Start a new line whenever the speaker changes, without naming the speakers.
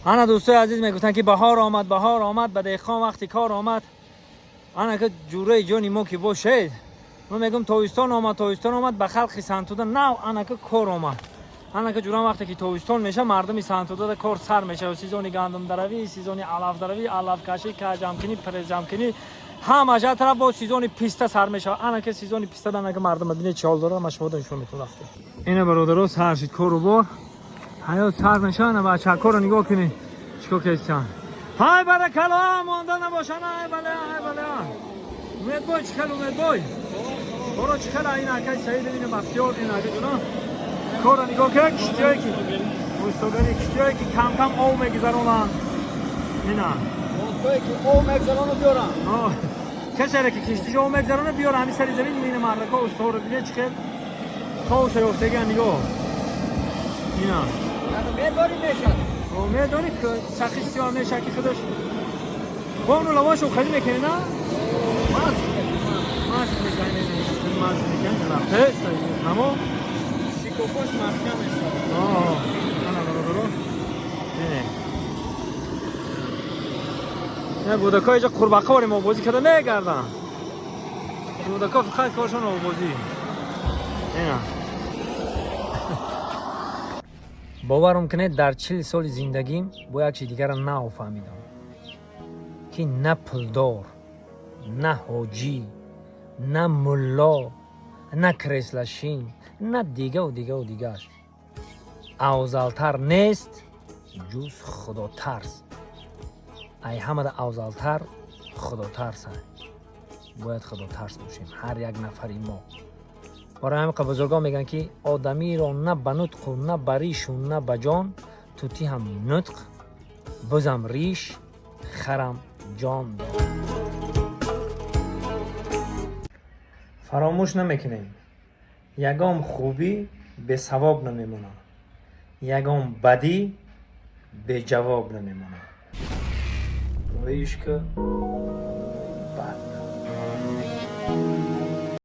Ана дӯстои азиз, мегуфтанд, ки баҳор омад, баҳор омад, ба деҳқон вақти кор омад. Ана ки ҷураи ҷони мо ки бошед, мо мегӯм тобистон омад, тобистон омад, ба халқи Сангтуда нав ана ки кор омад. Ана ки ҷурам, вақте ки тобистон меша, мардуми Сангтудада кор сар мешавад. Сезони гандумдаравӣ, сезони алафдаравӣ, алафкашӣ, ҷамъкунӣ, презҷамкунӣ, ҳамаша тараф бо сезони писта сар мешавад. Ана ки сезони писта, ана ки мардум бинед, чӣ ҳол дорад. Ма шумо нишон метавон рафте. Ина, бародаро, сар шид кору бор, ҳаёт сар мешавад. Ана бачакоро нигоҳ кунед, чикор кестиан. Ҳай, баракалло, монда набошан. Ай бале, ай бале. Умедбой, чӣ хел, Умедбой? Коро чӣ хел? Ин акай Саид, ин Бахтиёр, ин ака ҷуно. Корро нигоҳ кун, киштиҳое ки устогани, киштиҳое ки кам-кам ов мегузаронанд. Ина.
Онҳое ки ов мегузарону биёранд.
Касере ки киштиш ов мегузарона, биёра ҳамин сари замин. Ина мардако, усторо бинед, чӣ хел ковша ёфтагиан, нигоҳ. Ина.
Медорӣ, мешад.
Медонӣ, сахи сиёҳ меша ки худаш. Бо ону лавошо хеле мекунӣ, на?
Маск.
Маск мекунӣ, маск мекунӣ, рафте, тамом.
Шикофош маҳкам мешавад.
Ана, бародаро. Бинед. Не, кӯдако иҷа қурбақа борем, обозӣ карда мегарданд. Кӯдако фақат коршон обозӣ. Ина. Боварам кунед, дар 40 соли зиндагим бо як чиз дигарро наофаҳмидам, ки на пулдор, на ҳоҷӣ, на мулло, на креслашин, на дигаву дигаву дигааш афзалтар нест, ҷуз худотарс. Ай ҳамада афзалтар худотарс. Бояд худотарс бошем ҳар як нафари мо. Барои ҳамин қа бузургон мегӯянд, ки одамиро на ба нутқу, на ба ришу, на ба ҷон, тутӣ ҳам нутқ, бузам риш, харам ҷон дорад. Фаромӯш намекунем: ягон хубӣ бесавоб намемонад, ягон бадӣ беҷавоб намемонад. Роишка бад.